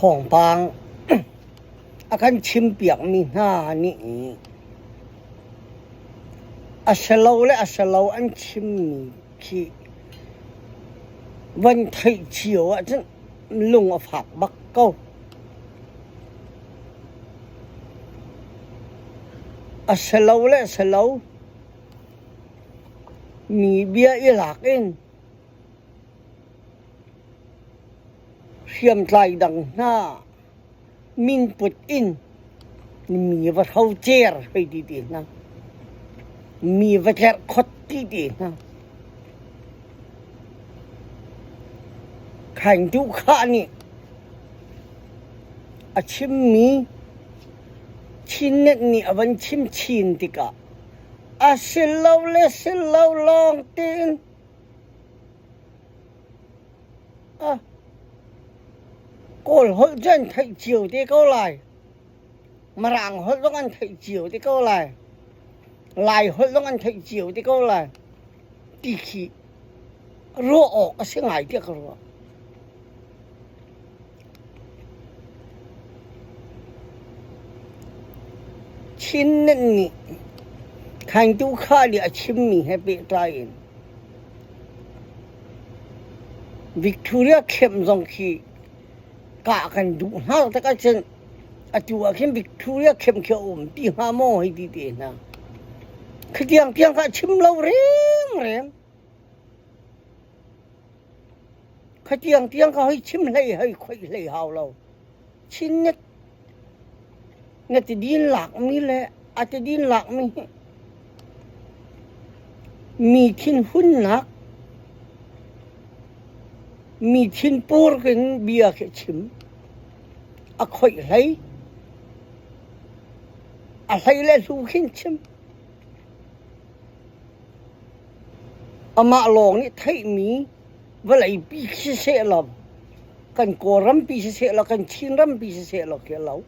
Thawngpang a kan chimpiakmi hna nih a si lo le a si lo an chimmi khi van theih cio ahcun lung a fak bak ko. A si lo le si lo mi bia i lak in Hriamtlai dang hna minput in mi va hrocer hei ti te hna, mi va tlerhkhawt ti te hna. Khaingtu khah nih a chimmi Chinnet nih a van chim chin tikah a si lo le si lo lawng tiin Kawl holh cu an theih cio te ko lai. Mirang holh zong an theih cio te ko lai. Lai holh zong an theih cio te ko lai. Ti khi ruah awk a si ngai tiah ka ruah. Chin nih Khaingtu kha nih a chimmi he pehtlai in Victoria camp zong khi kah kan duh hna tak ahcun atu ah khin Victoria camp khi a um ti hnga maw hei ti te hna. Khi tiang tiang kha chim lo rengreng. Kha tiang tiang kha hei chim hlei hei khoih hlei hau lo. Chin na na tidin lakmi le a tidin lakmi hi mi thinhunnak mi thinpur in bia khi chim a khoih hlei a hlei le hlu khin chim amah lawng nih theihmi vawleipi siseh law kan Kawlrampi siseh law kan Chinrampi siseh law khi a lo.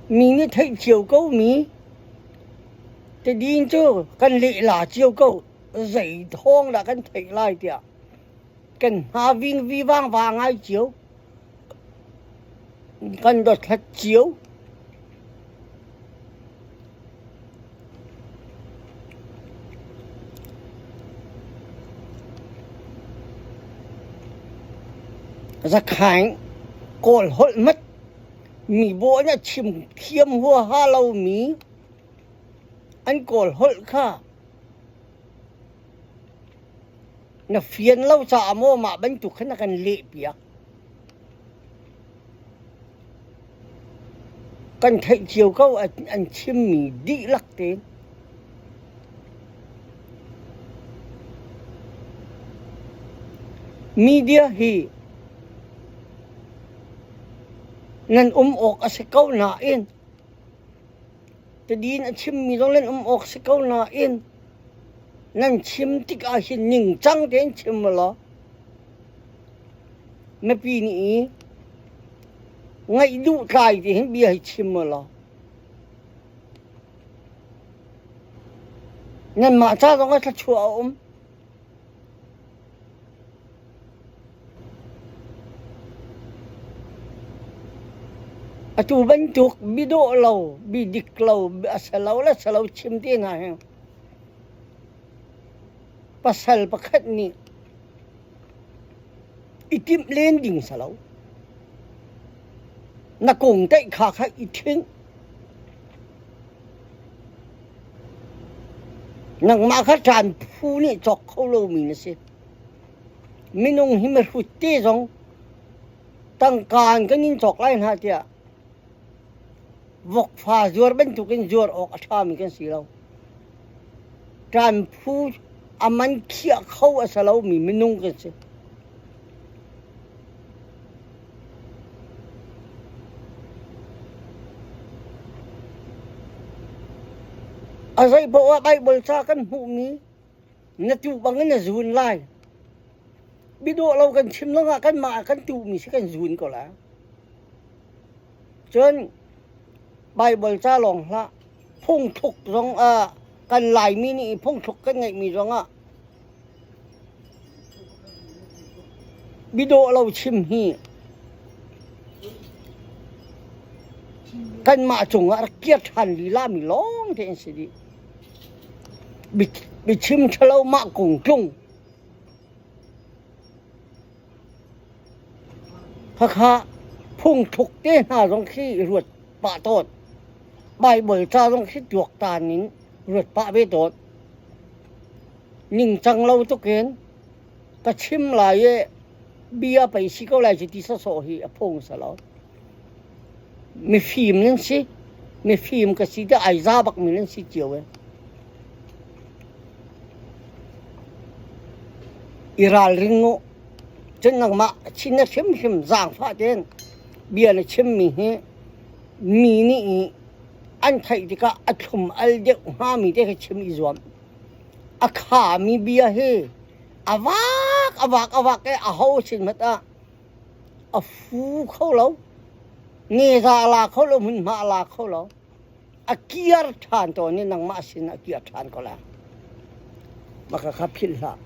Mi nih theih cio ko mi tadin cu kan lehla cio ko zei thawng dah kan theih lai tiah kan hna vingvi vangva ngai cio kan dothlat cio. Zakhaing Kawl holh mat mi baw nih a chim thiam huaha lomi an Kawl holh kha na fian lo caah maw mah bantuk khan a kan lehpiak. Kan theih cio ko an chimmi dihlak tein. Media hi nan um awk a si ko nain tadin a chimmi zong nan um awk si ko nain nan chim tikah hin ningcang tein chim law Mipi nih ngaih duh tlai ti hin bia hi chim u law nanmah ca zong ah thluachuah a um. Atu bantuk bidawh lo, bidik lo, a si lo le si lo chim ti hna hi pasal pakhat nih I timh len ding si lo. Na kung teih kha kha i ṭhinh. Nangmah kha ṭan phu nih cawk kho lomi na si. Minung hi mihrut te zong tangka in kan in cawk lai hna tiah vokfa zuar bantukin zuar awk a ṭhami kan si lo. Ṭan phu a man khiah kho a si lomi minung kan si. A zei paoh ah Baibal ca kan hmuhmi na tuh bangin na zun lai. Biadawh lo kan chim lawngah kanmah ah kan tuhmi si kan zun ko lai. Cun Baibal ca lawng hlah phungthluk zong ah kan Laimi nih phungthluk kan ngeihmi zong ah. Bidawh lo chim hi kanmah cungah rak kir ṭhan lilami lawng te an si dih. Biachim ṭhalo mah kung tlung. Khakha phungthluk te hna zong khi ruat pah tawn. Baibal ca zong khi tuaktan in ruat pah ve tawn. Ningcang lo tukin ka chim lai i bia pei si ko lai cu ti sawsawh hi a phung si lo. Mifim nan si. Mifim ka si tiah ai za bakmi nan si cio e. I ralring u. Cun nangmah chin na hrimhrim zaangfah tein bia na chimmi hi mi nih an theih tikah a thlum al deuh hngami te khi chim i zuam. A khami bia hi a vak a vak a vak i a ho sin hmanh ah a fu kho lo. Neza a la kho lo, hmunhma a la kho lo. A kiar ṭhan tawn i nangmah sin ah a kiar ṭhan ko lai. Mah kha philh hlah.